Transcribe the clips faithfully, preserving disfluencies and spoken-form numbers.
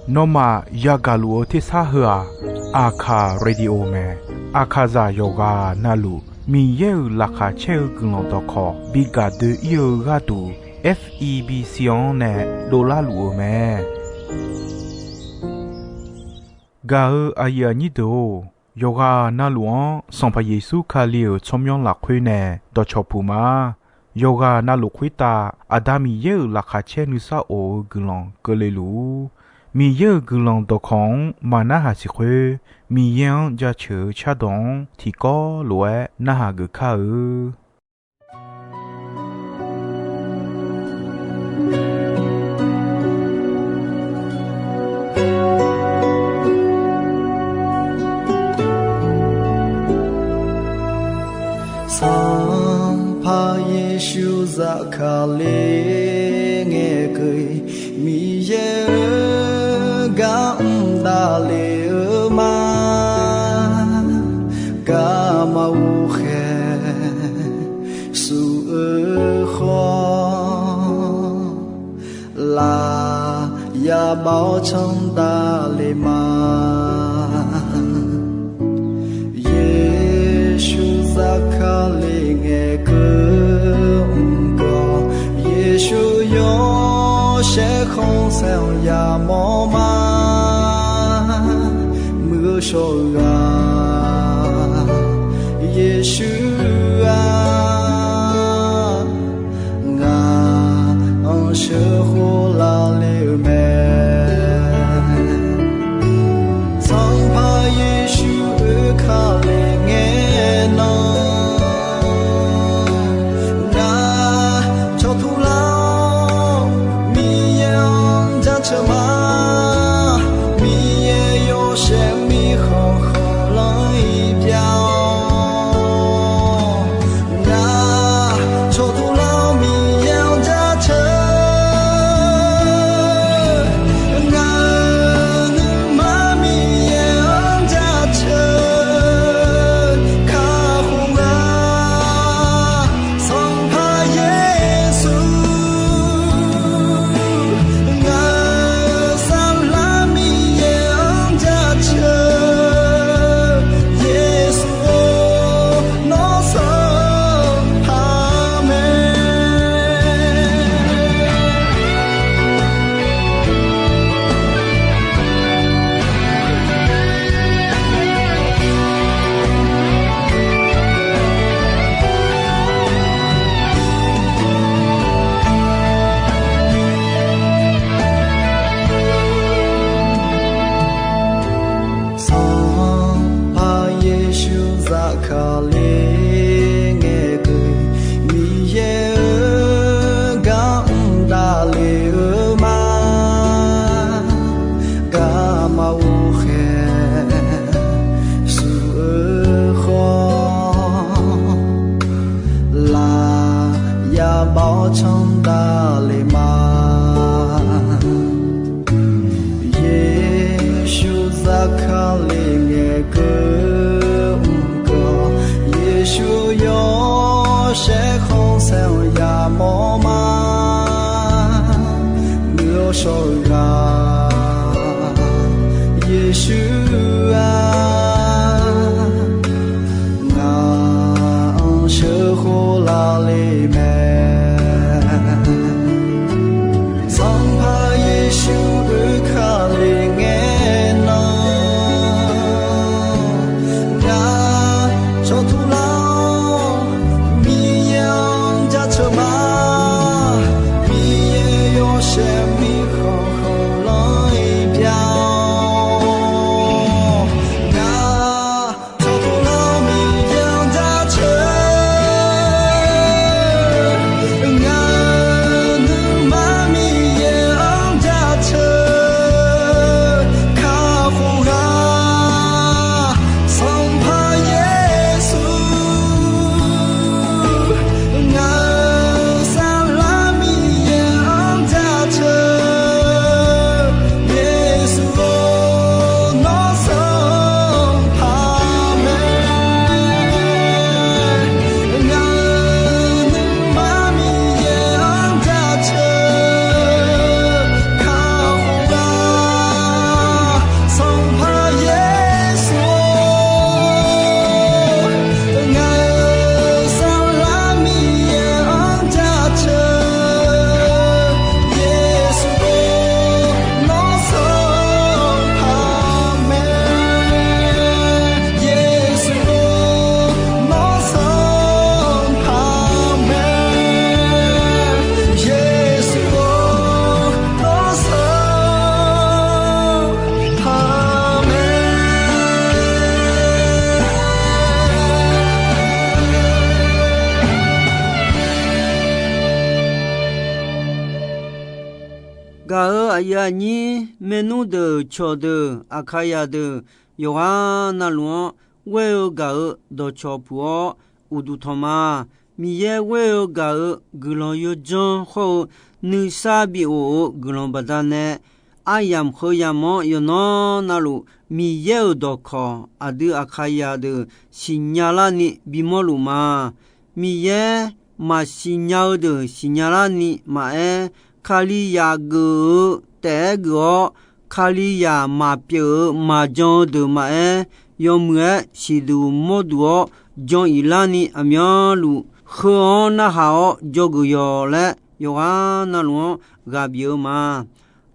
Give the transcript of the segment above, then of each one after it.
Nawmaf yagaq luf-eu tersar heu-aq, Aqkaq Radio mae. Aqkaqzaq yawqghaq navluf Miqyaer-euq laqkhaq caer-eu guiqlanq dawqkawq bi gaq doe-ir-eu gharduq, F E B C-anr nae dovlar luf-eu mae. Gaq-eu aqyuif aqnyir deuq-or, yawqghaq navluf-anr Sanqpaq Yeqsur Kali-euq tsawrmyanr lafkhoer nae dawqcawq puq ma. Yawqghaq navluf khoertav Aqda Miqyaer-euq laqkhaq caer nuisar of-eu guiqlanq keuvle luf-ur. Miqyaer-euq guiqlanq dawqkawq-anr maqnarhaq siq khoer, Miqyaer-anr jaceuq-eu cardawq-anr tiqkawv lof-aer narhaq geuf kar-eu. Sanqpaq Yeqsur zafkale ngaeqkeuv-iq, Miqyaer-euq gar mr davlef-eu ma. Garma ghovkhaeq suf-eu khawf, laf yabav-awr canr davlef ma. Yeqsur zafkale ngaeqkeuv mq gawq, Yeqsur yawshaef khanqsaer-anr yamawr ma. Muiq-eu shawr-eu ghaq, Yeqsur-aq, ngaq-anr sheuqkhof lavle-eu mae. Sanqpaq Yeqsur oekale ngae nan, ngaq cawqtuq lar-awr Miqyaer-anr jaceuq ma. Miqyaer yawshaef mirkhanq khanqlanr-iq pyav-awr, ngaq cawqtuq lar-awr Miqyaer-anr jaceuq Gaq-euq aqyuif aqnyir maernmr deuq cawqdeuq Aqkaqyaq deuq yawqghaq navluf-anr ghoer-eu gaq-euq dawqcawq puq-awr uqduq tanq ma. Miqyaer ghoer-eu gaq-euq guiqlanq yawdzanr hawr-eu nuisar bi of-eu guiqlanq baqdanae, aryamq heu yamq-anr yawqnan navluf Miqyaer-euq dawqkawq aqdui Aqkaqyaq deuq siqnya larni bimawr luf ma. Miqyaer maqsiqnya-eu deuq siqnya larni maqaer, Kalizaq geuf-eu taef-aer geuf-awr, Kalizaq maqpyeuf-eu maqjan-eu deuq maqaer, yawmuiq-aer siqduq mawrduq-awr jan-iq larni aqmyanluf heu-anr narhaq-awr dzawgeuf yawq laer yawqghaq navluf-anr ghaq bif-eu ma.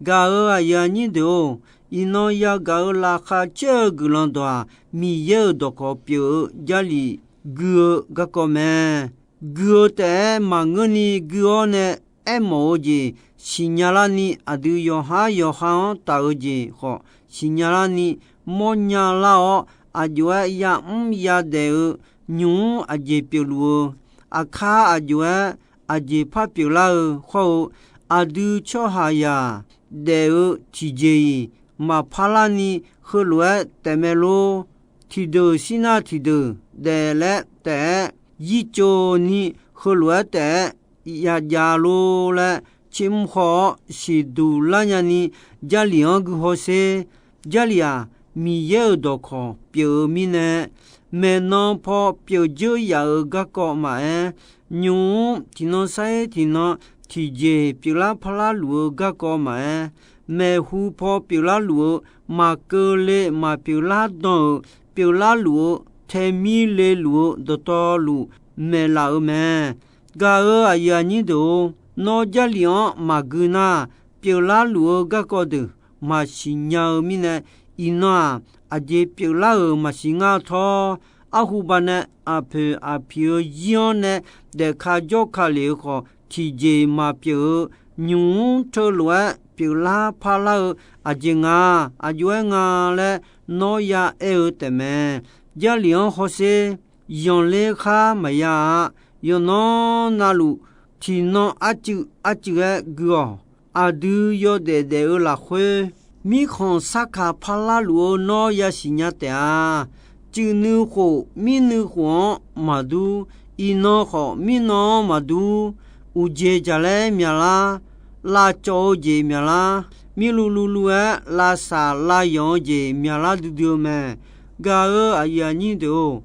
Gaq-euq aqyuif aqnyir deuq-or, iqnan yagaq-euq laqkhaq caer-eu guiqlanq dawq-aq, Miqyaer-euq dawqkawq pyeuf-eu Jarlif gui-eu garkawv mae. Gui-eu taef-aer maqngeurni gui-awr nae aermawf-eu jeq siqnya larni, aqdui yawqhar yawqha-anr taf-eu jeq khawf siqnya larni, mawrnya lar-awr aqjox-aer yamr yadaef-eu nymq-mr aqjeq pyeufluf-eu, aqkar aqjox-aer aqjeq par pyeuflar-eu hawr-eu, aqdui tsawrhaqzaq daef-eu tiqjeq-iq maqpar larni heulof-aer taefmae lor. Tiqdeuq shir nar tiqdeuq daef laer taef-aer yirtsov ni heulof-aer taef-aer yajav lor laer, tsermr haw-awr siqduq lar nyani Jarlif-anr guihaw sher. Jarlif-aq, Miqyaer-euq dawqkawq pyeuf-eu mirnae, maeqnan paw pyeuf dzeur yaf-euq garkawv maqaer, nymq-mr tiqnan sar-ir tiqnan tiqjeq pyeuflar parlar luf-eu garkawv maqaer, maeqhu paw pyeuflar luf-eu maqkeuvle maqpyeuflar dan-euq pyeuflar luf-eu taemir le luf-eu dawqtawvluf maeqlaf-eu mae. Gaq-euq aqyuif aqnyir deuq-or, nawr Jarlif-anr maqgui nar, pyeuflar luf-eu garkawv deuq maqsiq nya-eu mirnae, iqnan-aq, aqjeq pyeuflar-euq maqsiq ngar tawr, arhu baqnae aqpoeq aqpiq-eu zir-anr nae daefka jawrka lef-eu khawf, tiqjeq maqpyeuf-eu nymq-mr teulof-aer pyeuflar parlar-eu aqjeq nga, aqjox-aer nga laer nawr ya aer-eu taefmae. Jarlif-anr hawsher. Zanqler khar maqya-a. Yawqnan navluf tiqnan arcuiv arcuiv-aer gui-awq. Aqdui yawdaef daef-eu lafkhoer, mirkhanq sarkaq parlar luf-eu nawr yasiq nya taef-a. Cuiv nuikhof mir nuikhof-anr maqdur, iqnan khawf mirnan-anr maqdur. Uqjeq jaqlaer myaqlar, lavcawv-eu jeq myaqlar, mirluv luvluv-aer lavsaq lavyawq-eu jeq myaqlar duidui-eu mae. Gaq-euq aqyuif aqnyir deuq-or,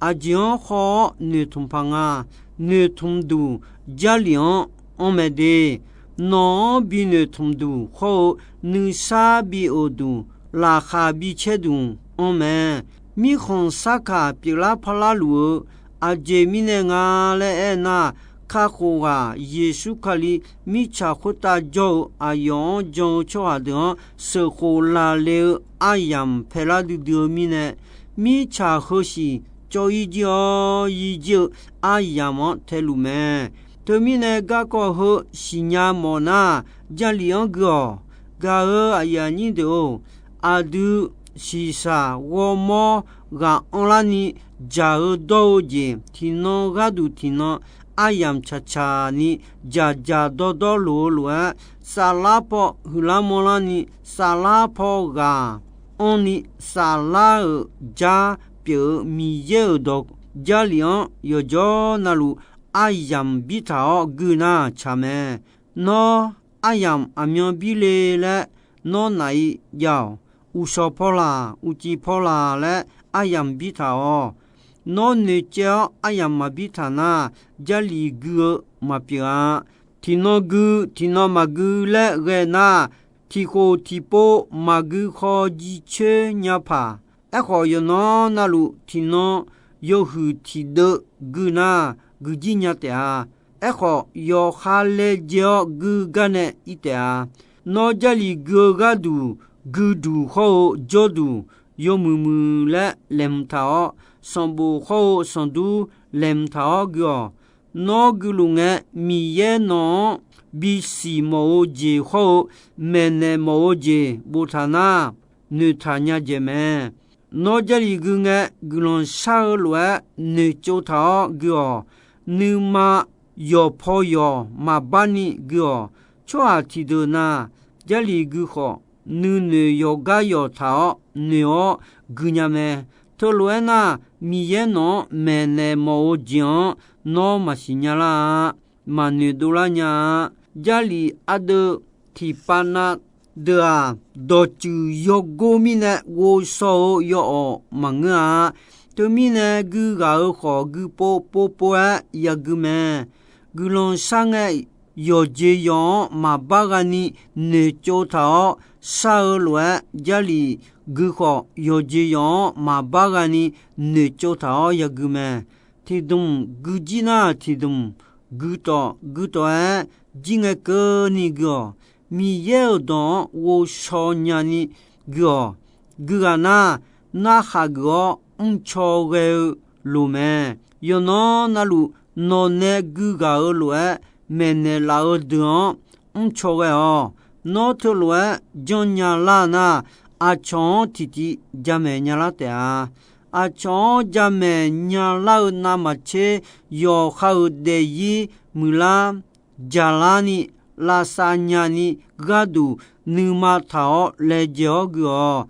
aqjeq-anr haw-awr noeqtmq paq nga. Noeqtmq duq Jarlif-anr anr mae de. Nawq-anr bi noeqtmq duq hawr-eu nuisar bi of duq, laqkhaq bi caer duq anr mae. Mirkhanq sarkaq pyeuflar parlar luf-eu aqjeq mirnae nga laer aernar, kakhof ghaq Yeqsur Kali mirtsaq khoertav jawr-eu aqyawf-anr jan-eu tsawrhaq deuq-anr sheuqkhof laqle-eu aryamq paelar duidui-eu mirnae, mirtsaq heusiq cawv-ir jir-awr yir jir-eu aryamq-anr taeluf mae. Teumirnae garkawv heu siqnya mawf nar, Jarlif-anr gui-awq. Gaq-euq aqyuif aqnyir deuq-or, aqdui shiqshaq ghawrmawr ghaq anrlarni jaq-eu dawr-eu jeq, tiqnan gharduq tiqnan aryamq tsaqtsaq ni dzaqdzaq dawrdawr loq-eu lof-aer, saflar paw huiqlar manrlarni, saflar paw ghaq anrni, saflar-euq jar pyeuf-eu Miqyaer-euq dawq Jarlif-anr yawqjawr navluf aryamq bir taq-awr gui nar tsaq mae. Nawr aryamq aqmyan bir le laer nawr naf-ir jav-awq. Uqshawq paw laq, uqcif paw laq laer aryamq bir taq-awq. Nawr noeqcaev-awr aryamq maqbir taq nar, Jarlif gui-eu maqpyeuf-a. Tiqnan gui tiqnan maqgui laer ghae nar, tiqkhof tiqpov maqgui khaw jircoer nya paq. Aerkhawf, yawqnan navluf tiqnan yawhuiq tiqdeuv gui nar, guijir nya taef-a. Aerkhawf, yawqha laejae-awr gui gar nae ir taef-a. Nawr Jarlif gui-eu gharduq, guiduq hawr-eu jawrduq yawmuiq muiq laer laeqhmq taq-awr, sanqbof hawr-eu sanqdur laeqhmq taq-awr gui-awq. Nawr guiluf ngae, Miqyaer nawq-anr bisiq mawf-eu jeq hawr-eu maeqnaeq mawf-eu jeq boftaq nar, noeqtaq nya jaeq mae. Nawr Jarlif gui ngae, guiqlanq shar-eu lof-aer noeqtsov taq-awr gui-awq. Nuima yawqpaw yawq maqbarni gui-awq. Tsawrhaq tiqdeuq na, Jarlif gui khawf, nuinoeq yawqgar yawqtaq-awr noeq-awr guinya mae. Teulof-aer nar, Miqyaer nawq-anr maeqnaeq mawf-eu jeq-anr nawr maqsiq nya lar-a. Maqnoeq dovlar nya-a. Jarlif ardeuv tiqpav na deuq-aq, dawqtsuif yawgor mirnae ghovshaw-eu yawawq maqngeur-a. Teumirnae, gui ghaq-euq khawf, gui pov pov pov-aer yagui mae. Guiqlanq shar ngae, yawqjeq yawq-anr maqbar ghani noeqtsov taq-awr shar-eu lof-aer, Jarlif gui khawf, yawqjeq yawq-anr maqbar ghani noeqtsov taq-awr yagui mae. Tiqdmq gui jir nar, tiqdmq gui tawf gui tawf-aer jir ngae keuvni gui-awq. Miqyaer-euq dawq-anr ghovshaw nyani gui-awq. Gui ghaq nar, narhaq geuf-awr mrcaw ghae-eu loq mae. Yawqnan navluf, nawqnae gui ghaq-eu lof-aer maeqnaeq laf-eu deuq-anr mrcaw ghae-awq. Nawr teulof-aer janrnya lar nar, aqcawq-anr tiqtiv jamaeq nyalar taef-a. Aqcawq-anr jamaeq nyalar-eu navmaqtser, yawqha-euq daefzir muiqlar jaqlarni, lavsav nyani gharduq nuima taq-awr laejae-awr gui-awq.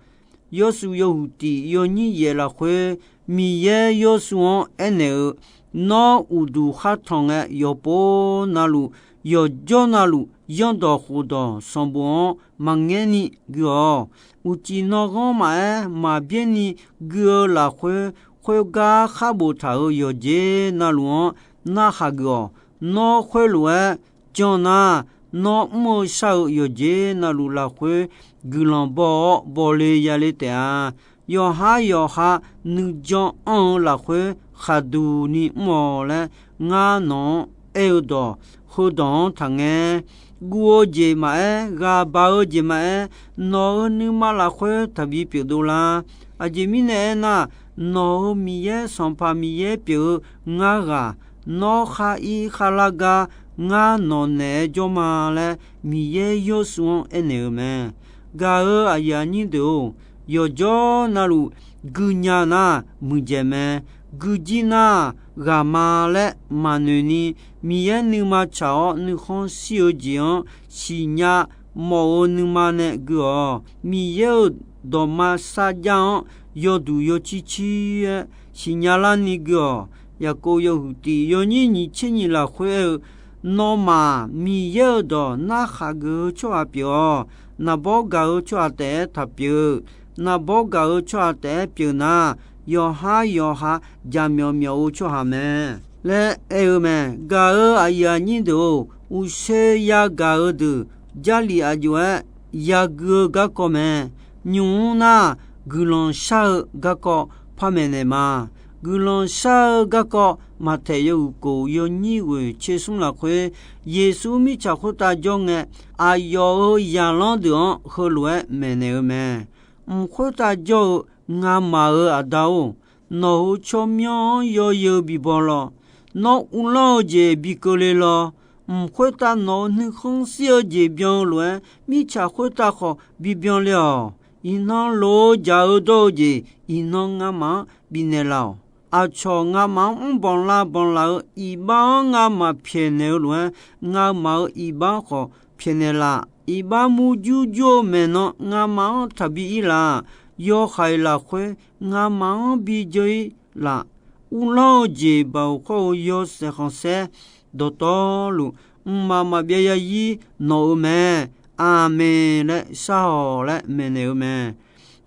Yawshuif yawhuiq tiq yawnyir yaef lafkhoer, Miqyaer Yawshuif-anr aernaeq-eu, Nawr uqduq khar tanq ngae, yawqpov navluf, yawqjawr navluf, zanrdawq khofdawq sanqbof-anr maqngaer ni gui-awq. Uqcif nanghanr maqaer, maqbyaer ni gui-eu lafkhoer, khoergar khar boftaq-euq yawqjeq navluf-anr narhaq geuf-awq. Nawr khoerlof-aer jan nar, nawr mr-eu shar-eu yawqjeq navluf lafkhoer guiqlanq baw-awr bawle yale taef-a. Yawqhar yawqha nuijan anr-eu lafkhoer khaqduq ni mr-awq laer, ngar nawq-anr aer-eu dawq heudawq-anr taqngae. Guv-eu jeq maqaer, ghaq baq-eu jeq maqaer, nawq-euq nuima lafkhoer taqbi pyeuf dovlar. Aqjeq mirnae aernar, nawq-euq Miqyaer, Sanqpaq Miqyaer pyeuf-eu ngar ghaq, nawr khar ir khar lar gar ngar nawq naeq-aer jawr ma laer, Miqyaer Yawshuif-anr aernaeq-eu mae. Gaq-euq aqyuif aqnyir deuq-or, yawqjawr navluf guinya nar muiqdzaeq mae. Guijir nar ghaq ma laer maqnoeq ni, Miqyaer nuima tsaq-awr nuikhanr shir-eu jeq-anr siqnya mawf-eu nuima nae gui-awq. Miqyaer-euq dawqma sarjax-anr yawduq yawcir cir-aer siqnya larni gui-awq. Yaqkov yawhuiq tiq yawnyir nyiq tser nyiq lafkhoer aer-eu, Nawmaf Miqyaer-euq dawq narhaq geuf-eu tsawrhaq pyeuf-awq. Naqbawr gaq-eu tsawrhaq taef-aer taqpyeuf. Naqbawr gaq-eu tsawrhaq taef-aer pyeuf nar, yawqhar yawqha jaqmyawf myawf-eu tsawrhaq mae laer aer-eu mae. Gaq-euq aqyuif aqnyir deuq-or, uqshoe yagaq-eu deuq Jarlif aqjox-aer yagui-eu garkawv mae. Nymq mr nar, guiqlanq shar-eu garkawv par maeqnaeq ma. Guiqlanq shar-eu garkawv Maqtaeq yawhuiq kof yawnyir ghoeq tser smr lafkhoer, Yeqsur mirtsaq khoertav jawr ngae, aqyawf-euq zaqlanr deuq-anr heulof-aer maeqnaeq-eu mae. Mq khoertav jawr-eu ngamaf-euq Aqda-or, nawq-euq tsawrmyanr-anr yawzeu bibaw lawq. Nawr uvlanr-eu jeq bi keuvle lawq. Mq khoertav nawq-euq nuikhanr shir-eu jeq byan-eu lof-aer, mirtsaq khoertav khawf bibyan le-awq. Iqnan loq-eu jaq-eu dawr-eu jeq, iqnan ngamaf-anr bifnaeq laf-awq. Aqcawq ngamaf-anr mrbanq lavbanq laf-euq iqbax-anr ngamaf pyaeqnaeq-eu lof-aer, ngamaf-euq iqbax-anr khawf pyaeqnaeq laf. Iqbax murjur jur-eu maeqnan ngamaf-anr taqbi ir laf. Yawhaiq lafkhoer ngamaf-anr bi jawr ir laf. Uvlanr-eu jeq baoq khawr-eu yawshaef khanqsaer dawqtawvluf, mqmaq maqbyav yazir nawq-eu mae. Aqmeq laer shar-awq laer maeqnaeq-eu mae.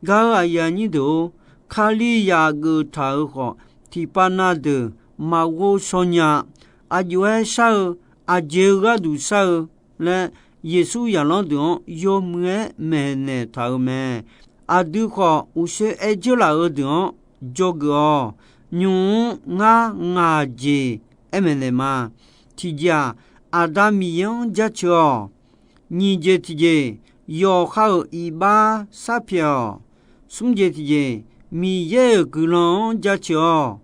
Gaq-euq aqyuif aqnyir deuq-or, Kalizaq geuftaq-euq khawf, tiqpav na deuq maqghov shaw nya. Aqjox-aer shar-eu, aqjeq-eu gharduq shar-eu laer, Yeqsur zaqlanr deuq-anr yawmuiq-aer maeqnaeq taq-euq mae. Aqdui khawf, uqshoe aer dzeurlaf-eu deuq-anr dzawgeuf-awq. Nymq mr ngar ngaq jeq aer maeqnaeq ma. Tiqjeq-aq, Aqda Miqyaer-anr jaceuq-awq. Nyiq jeq tiqjeq, yawqha-euq iqbax sharpyaeq-awq. Smr jeq tiqjeq, Miqyaer-euq guiqlanq-anr jaceuq-awq.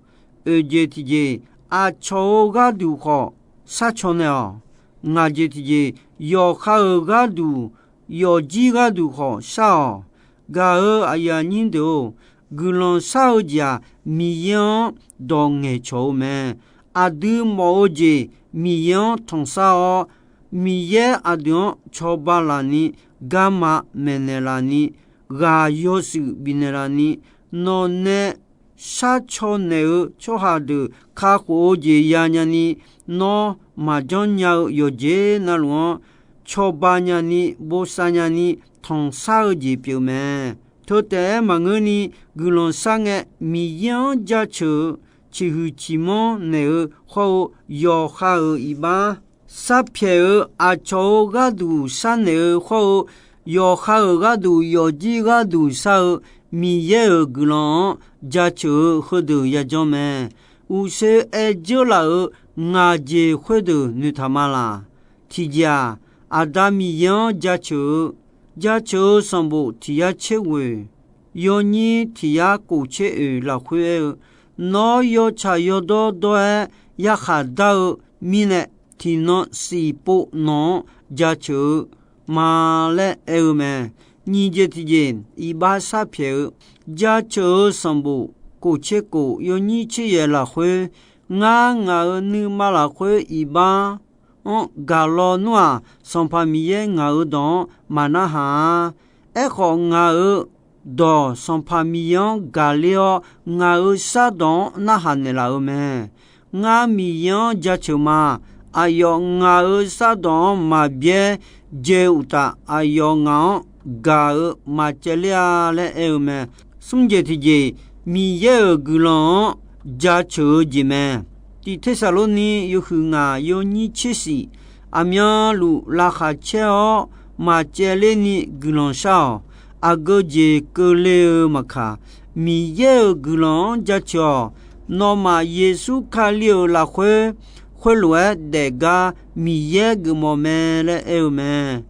Oeq jeq tiqjeq, aqcawq-euq gharduq khawf sharcaw naeq-awq. Ngaq jeq tiqjeq, yawqha-euq gharduq, yawfjir gharduq khawf shar-awq. Gaq-euq aqyuif aqnyir deuq-or, guiqlanq shar-eu jeq-aq, Miqyaer-anr dawq ngaeqcawq-eu mae. Aqdui mawf-eu jeq Miqyaer-anr tanqsar-awr, Miqyaer aqdui-anr cawba laf ni garma maeqnaeq laf ni, ghaq yawshuif bifnaeq laf ni, nawqnae sharcaw naeq-eu tsawrhaq deuq kakhof-eu jeq yanya ni, nawr maqjanr nya-eu yawqjeq navluf-anr cawba nya ni, bosav nya ni, tanqsar-eu jeq pyeuf mae. Teu taef-aer maqngeur ni, guiqlanq shar ngae, Miqyaer-anr jaceuq-eu, ciqhuiq ciqmanr naeq-eu khawr-eu yawqha-euq iqbax, sarpyaeq-eu aqcawq-euq gharduq sharnaeq-eu khawr-eu, yawqha-euq gharduq yawfjir gharduq shar-eu Miqyaer-euq guiqlanq-anr jaceuq-eu heudeuq yajanr mae. Uqshoe aer dzeur laf-euq ngaq jeq khoerdeuq noeqtaq ma laq. Tiqjeq-aq, Aqda Miqyaer-anr jaceuq-eu, jaceuq-eu sanqbof tiq yar tser ghoeq, yawnyir tiq yar kof tser oeq lafkhoer aer-eu, Nawr yawtsaq yawdawr dawr-aer yarkhaq dar-eu mirnae, tiqnan siqpov nawq-anr jaceuq-eu ma laer aer-eu mae. Nyiq jeq tiqjeq iqbax sarpyaeq-eu, jaceuq-eu sanqbof kof tser kof yawnyir tser yaeq lafkhoer, ngar ngaq-euq nuima lafkhoer iqbax-anr gaq lawnmr-aq, Sanqpaq Miqyaer ngaq-euq dawq-anr maqnarhaq-a. Aerkhawf, ngaq-euq dawq Sanqpaq Miqyaer-anr gaqler-awr, ngaq-euq shardawq-anr narhaq naeqlaf-eu mae. Ngar Miqyaer-anr jaceuq ma. Aqyawf ngaq-euq shardawq-anr maqbyaer dzae-eu uqtaf, aqyawf ngaq-anr gaq-eu maqcaevler-a laer aer-eu mae. Smr jeq tiqjeq, Miqyaer-euq guiqlanq-anr jaceuq-eu jeq mae. Tiq Tersaqlorni yawhuiq ngaq yawnyir tser shif, aqmyanluf laqkhaq caer-awr maqcaevler ni guiqlanq shar-awq. Aqgeu jeq keuvle-eu maqkaq, Miqyaer-euq guiqlanq-anr jaceuq-awq. Nawmaf Yeqsur Kali-euq lafkhoer khoerlof-aer daefgar Miqyaer geufmawf mae laer aer-eu mae.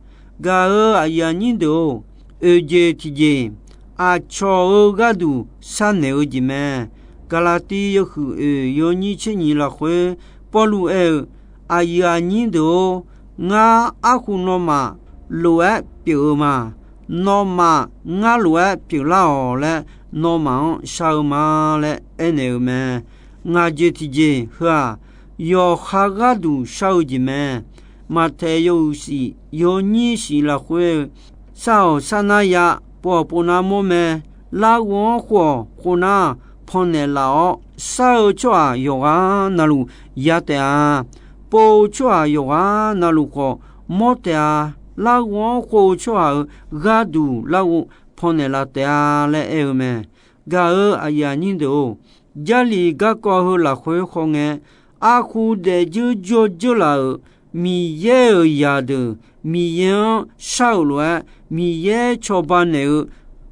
Gaq-euq aqyuif aqnyir deuq-or, oeq jeq tiqjeq, aqcawq-euq gharduq sharnaeq-eu jeq mae. Gaqlaqtiv yawhuiq oeq yawnyir tser nyiq lafkhoer Pawrluv aer-eu, Aqyuif aqnyir deuq-or, ngar arhu nawmaf lof-aer pyeuf-eu ma. Nawmaf ngar lof-aer pyeuflar-awq laer nawmaf-anr shar-eu ma laer aernaeq-eu mae. Ngaq jeq tiqjeq heu-aq, yawqha gharduq shar-eu jeq mae. Maqtaeq yawhuiq shif yawnyir shif lafkhoer, Sar-awq sar nar ya, pov-awq pov nar mawr mae. Larghov-anr khov-awq khov nar, pannaeq laf-awr shar-eu tsawrhaq yawqghaq navluf ya taef-a. Pov-eu tsawrhaq yawqghaq navluf khawf mawr taef-a. Larghov-anr khov-eu tsawrhaq-euq gharduq larghov pannaeq laf taef-a laer aer-eu mae. Gaq-euq aqyuif aqnyir deuq-or, Jarlif garkawv heu lafkhoer khawf ngae, arhu daefdzeur jawr dzeur laf-euq Miqyaer-euq zaqdeuq, Miqyaer-anr shar-euq lof-aer Miqyaer cawba naeq-eu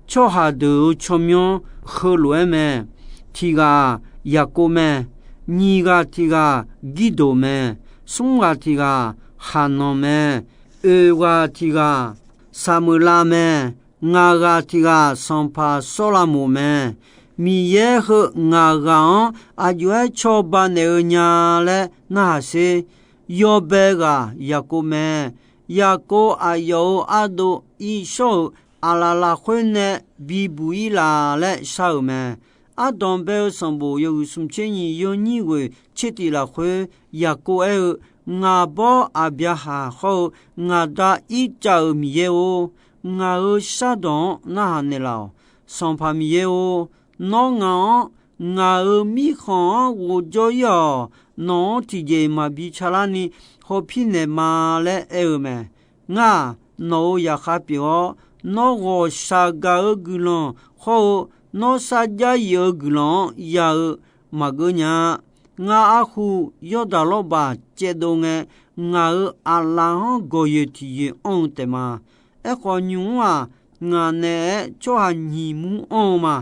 tsawrhaq deuq-euq tsawrmyanr heulof-aer mae. Tiq ghaq Yaqkov mae. Nyiq ghaq tiq ghaq Girdoq mae. Smr ghaq tiq ghaq Haqnanq mae. Oeq ghaq tiq ghaq Saqmeuqlav mae. Ngaq ghaq tiq ghaq sanqpaq Sawrlamoq mae. Miqyaer heu ngaq ghaq-anr aqjox-aer cawba naeq-eu nya laer narhaq sher. Yawbae ghaq Yaqkov mae. Yaqkov aqyawf-euq ardov Irsawr-euq aqlaf lafkhoer nae bibuq-ir laf laer shar-euq mae. Ardanq bae-eu sanqbof yawhuiq smq tser nyiq yawnyir ghoeq tser tiq lafkhoer Yaqkov aer-eu, Ngaq bawr Aqbyaqhaq hawr-eu ngaq da Irtsav-euq Miqyaer-or, ngaq-euq shardawq-anr narhaq naeqlaf-awq. Sanqpaq Miqyaer-or, nawr ngaq-anr ngaq-euq mirkhanq-anr ghofjawr-ir-awq. Nawq-anr tiqjeq maqbi calar ni hawpir naeq ma laer aer-eu mae. Ngar-aq, nawq-euq zaqkhav pyeuf-awr, nawr ghawqshaq gaq-eu guiqlanq hawr-eu, nawr sarjax yif-eu guiqlanq-anr ya-eu maqgeur nya-a. Ngar arhu Yawrdaq lawrbaq caevdov ngae, ngaq-euq aqlaf-anr gawqyoeq tiqyoeq anr-eu taef ma. Aerkhawf, nymq-mr-aq, ngaq naeq-aer tsawrhaq nyiq mur anr-eu ma.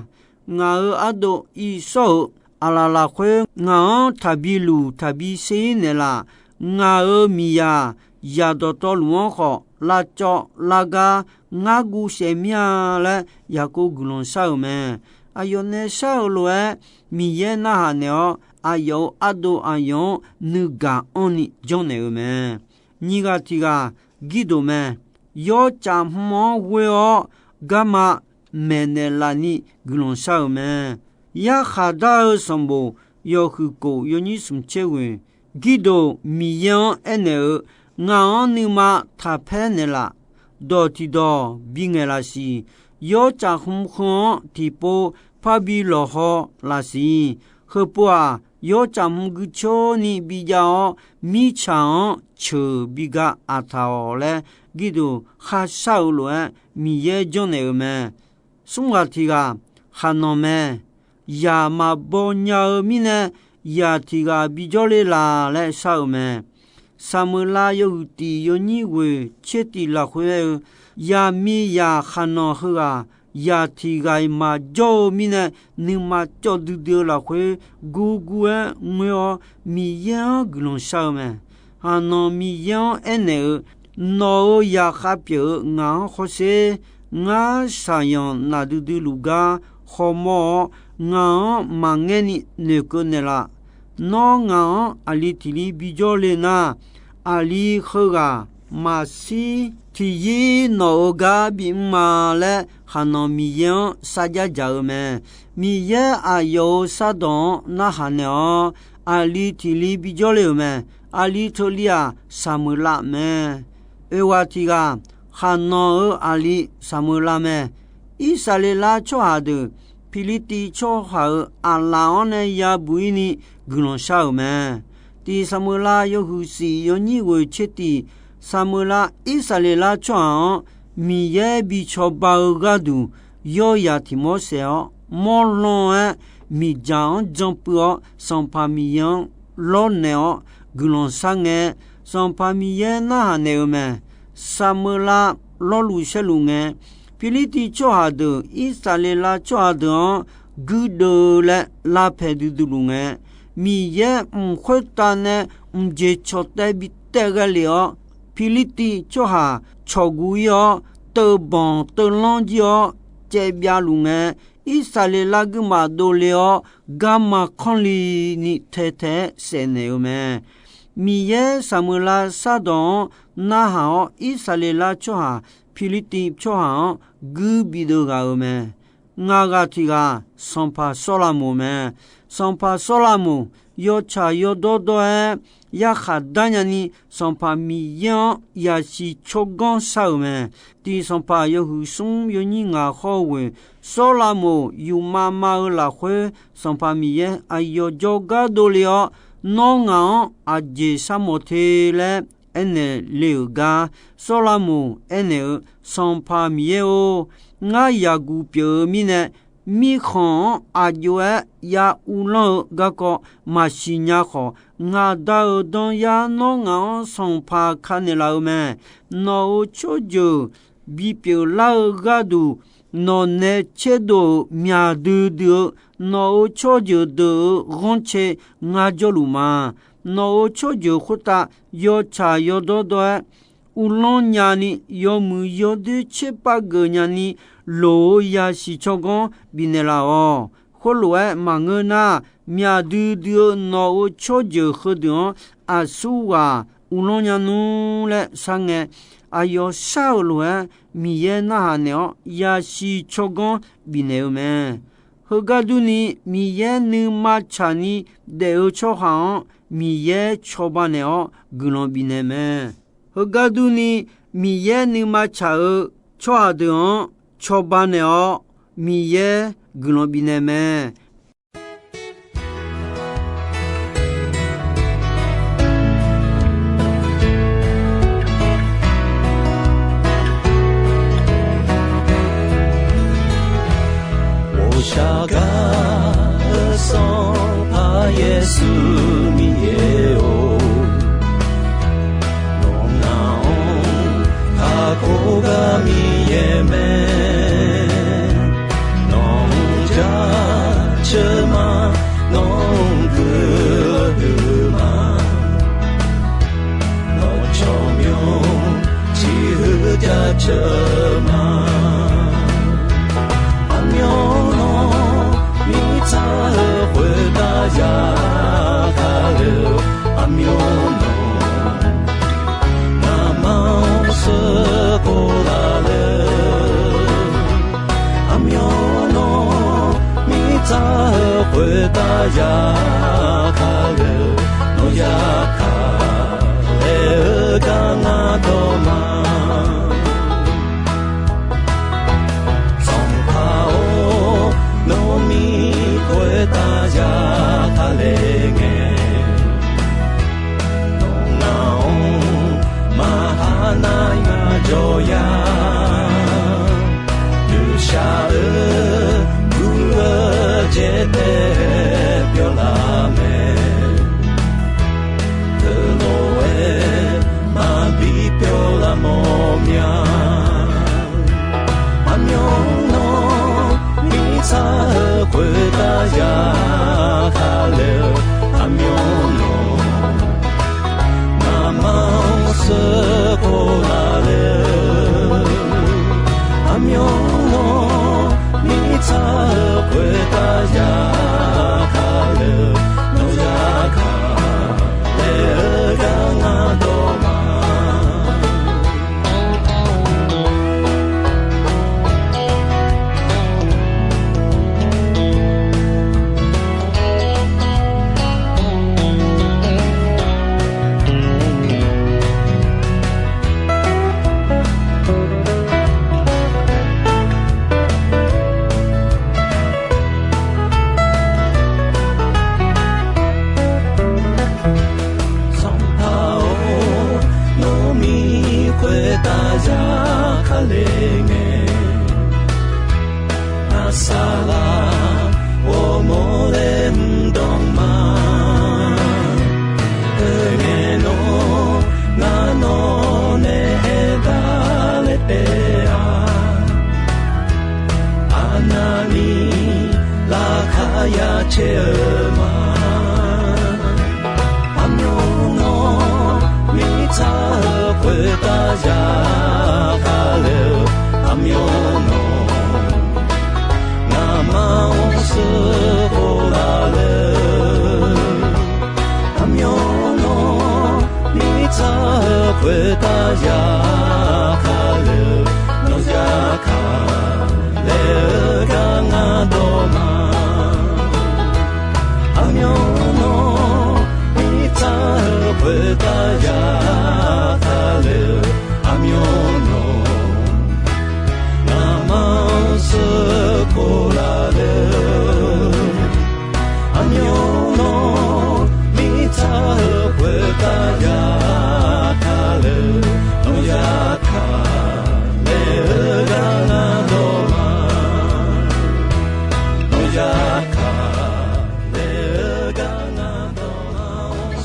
Ngaq-euq ardov Irsawr-euq aqlaf lafkhoer ngaq-anr taqbi luq taqbi sher-ir naeqlaf. Ngaq-euq miqzaq zaq dawqtawvluf-anr khawf lavcawv lavgar ngar guv saef mir-a laer Yaqkov guiqlanq shar-euq mae. Aqyawf nae shar-euq lof-aer Miqyaer narhaq naeq-awr, aqyawf-euq ardov aqyawf-anr nuigaq anrni janrnaeq-euq mae. Nyiq ghaq tiq ghaq Girdoq mae. Yawtsaf hmr-anr ghoer-awr garma maeqnaeq laf ni guiqlanq shar-euq mae. Yarkhaq dar-eu sanqbof yawhuiq kof yawnyir smq tser ghoeq, Girdoq Miqyaer-anr aernaeq-eu, Ngaq-anr nuima taqpaer naeqlaf. dawq tiqdawq bingaeq lafsiq, yawtsaf hmq heu-anr tiqpov parbi lawqhaw lafsiq, heupov-aq, yawtsaf hmq guiceurni bijav-awr, mirtsaq-anr ceuq biga aqtaq-awq laer, Girduq kharshar-eu lof-aer Miqyaer janrnaeq-euq mae. Smr ghaq tiq ghaq khaqnanq mae. Zaq maqbaw nya-eu mirnae, zaq tiq ghaq bijawr le laf laer shar-euq mae. Saqmeuqlav yawhuiq tiq yawnyir ghoeq tser tiq lafkhoer aer-eu, zaqmiqzaq khaqnanq heughaq zaq tiq ghaq-iq maqjawr-eu mirnae, nuima cawv duidui-eu lafkhoer gurgur-aer ngoer-awr, Miqyaer-anr guiqlanq shar-eu mae. Khaqnanq Miqyaer-anr aernaeq-eu, Nawq-euq zaqkhav pyeuf-eu ngaq-anr hawsher. Ngar shaqyanq naf duidui luf gar hawmawr-awr, ngaq-anr maqngaerni noeqkeuv naeqlaf. Nawr ngaq-anr aqli tiq li bijawr le nar, aqli heughaq maqshir tiqyir nawq-euq gar bimr ma laer, khaqnanq Miqyaer-anr sarjax dzaq-eu mae. Miqyaer aqyawf-euq shardawq-anr narhaq naeq-awr, aqli tiq li bijawr le-euq mae. Aqli teu li-aq, Saqmeuqlav mae. Oeq ghaq tiq ghaq, khaqnanq-euq aqli Saqmeuqlav mae. Irsaqleqlav tsawrhaq deuq Pirlirtiv tsawrhaq-euq aqlaf-anr nae yabuq-ir ni guiqlanq shar-euq mae. Tiq Saqmeuqlav yawhuiq shif yawnyir ghoeq tser tiq, Saqmeuqlav Irsaqleqlav tsawrhaq-anr Miqyaer bi cawba-eu gharduq, yawrzaq tiq mawr saef-awr mawrlan-aer miqdzaq-anr jan puiv-awr, Sanqpaq Miqyaer-anr lawrnaeq-awr guiqlanq shar ngae, Sanqpaq Miqyaer narhaq naeq-eu mae. Saqmeuqlav lawrluf saerluf ngae, Pirlirtiv tsawrhaq deuq Irsaqleqlav tsawrhaq deuq-anr guirdeuv laer lavpaeq duidui luf ngae, Miqyaer mq khoertav nae mqjeq cawq taev bi taev ghae lef-awr, Pirlirtiv tsawrhaq cawqguv-ir-awr, teubanq teulanr jir-awr caevbyav luf ngae, Irsaqleqlav guirmaf dovle-awr, garma kanrli ni taetae-aer saefnaeq-eu mae. Miqyaer Saqmeuqlav shardawq-anr narhaq-awr, Irsaqleqlav tsawrhaq Pirlirtiv tsawrhaq-anr guir bideuv ghaq-euq mae. Ngaq ghaq tiq ghaq, Sanqpaq Sawrlaqmoq mae. Sanqpaq Sawrlaqmoq yawtsaq yawdawr dawr-aer yarkhaq dar nyani, Sanqpaq Miqyaer-anr yasiq tsawrganr shar-euq mae. Tiq Sanqpaq yawhuiq smr yawnyir ngaq hawr-eu ghoeq, Sawrlaqmoq yufmav mav-eu lafkhoer, Sanqpaq Miqyaer aqyawf jawrgar dovle-awr, nawr ngaq-anr aqjeq sharmawf te laer aernaeq le-euq gar, Sawrlaqmoq aernaeq-eu, Sanqpaq Miqyaer-or, ngar yaqguq pyeuf-eu mirnae, mirkhanq-anr aqjox-aer ya uvlanr-eu garkawv maqsiq nya khawf, ngaq Da-euq danzar nawr ngaq-anr sanqpaq ka naeqlaf-eu mae. Nawq-euq tsawrjeuq bipyeuf lar-eu gharduq, nawq nae tserdov-euq myaq duidui-eu nawq-euq tsawrjeuq deuq-euq ghanrcae ngar jawrluf ma. Nawq-euq tsawrjeuq khoertav yawtsaq yawdawr dawr-aer uvlanr nyani, yawmuiq yawdoer tserpav geuf nyani, loq-eu yasiq tsawrganr bifnaeq laf-awq. Khoerlof-aer maqngeur nar, myaq duidui-eu nawq-euq tsawrjeuq heudeuq-anr aqsurghaq uvlanr nya nmr laer shar ngae, aqyawf shar-euq lof-aer Miqyaer narhaq naeq-awr, yasiq tsawrganr bifnaeq-eu mae. Heugar durni, Miqyaer nuima tsaqni daef-eu tsawrhaq-anr Miqyaer cawba naeq-awr guiqlanq bifnaeq mae. Heugar durni, Miqyaer nuima tsaq-eu tsawrhaq deuq-anr cawba naeq-awr Miqyaer guiqlanq bifnaeq mae. Ghawqshaq gaq-eu Sanqpaq Yeqsur Miqyaer-or, nawq ngaq-anr kakhof gar Miqyaer mae. Nawq-anr jaceuq ma, nawq-anr guiqlanq huiq ma. Nawq tsawrmyanr tiq huiq jaceuq ma. Aqmyanluf mirtsaq-eu khoertav yagaq le-eu, aqmyanluf ngamaf-anr sheuqkhof laf le-eu, aqmyanluf mirtsaq-eu khoertav yagaq le-eu, nawq yagaq laer-eu gar ngar dawq ma. Aqyawf-euq guv-eu jeq taef pyawrlar mae. Teulof-aer maqbi pyawrlar mawrmya. Aqmyan nawr mirtsaq-euq khoertav yarkhaq le-eu, aqmyan nawr ngaqma-anr sheuqkhof laf le-eu, aqmyan nawr mirtsaq-euq khoertav yarkhaq le-eu, nawr yarkhaq le-eu gar ngar dawq ma. Sanqpaq-or, nawr mir khoertav yarkhaq le ngae, ngaq saqlaq ghawrmawr laer mrdanq ma. Teungae nawr ngar nawq nae aertaq laer taef-a. Aqnavni laqkhaq ya caer-eu ma. Aqmyan nawr mirtsaq-euq khoertav yarkhaq le-eu, aqmyan nawr ngaqma-anr sheuqkhof laf le-eu, aqmyan nawr mirtsaq-euq khoertav yarkhaq le-eu, nawr yarkhaq le-eu gar ngar dawq ma. Aqmyan nawr mirtsaq-euq khoertav yarkhaq le-eu, aqmyan nawr ngaqma-anr sheuqkhof laf le-eu, aqmyan nawr mirtsaq-euq khoertav yarkhaq le-eu, nawr yarkhaq le-eu gar ngar dawq ma. Nawr yarkhaq le-eu gar ngar dawq ma.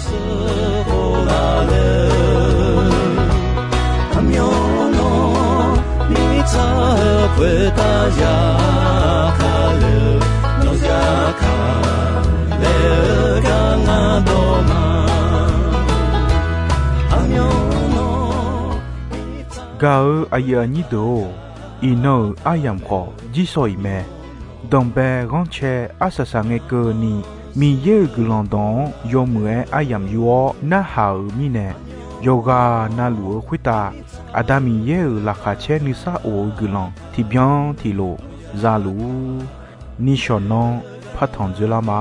Sheuqkhof laf le-eu, aqmyan nawr mirtsaq-euq khoertav yarkhaq le-eu, nawr yarkhaq le-eu gar ngar dawq ma. Aqmyan nawr mirtsaq Gaq-eu aqyuif aqnyir deuq-or, iqnan-euq aryamq khawf jirsawq iq mae. Danqbae ghanrcae arsaq saq ngae keuvni, Miqyaer-euq guiqlanq dawq-anr yawmuiq-aer aryamq yur-awr narhaq-euq mirnae, yawqghaq navluf-eu khoertav Aqda Miqyaer-euq laqkhaq caer nuisar of-eu guiqlanq tiqbyan tiqlof za luf-ur. Nishawq nanr partanq dzoerlar ma.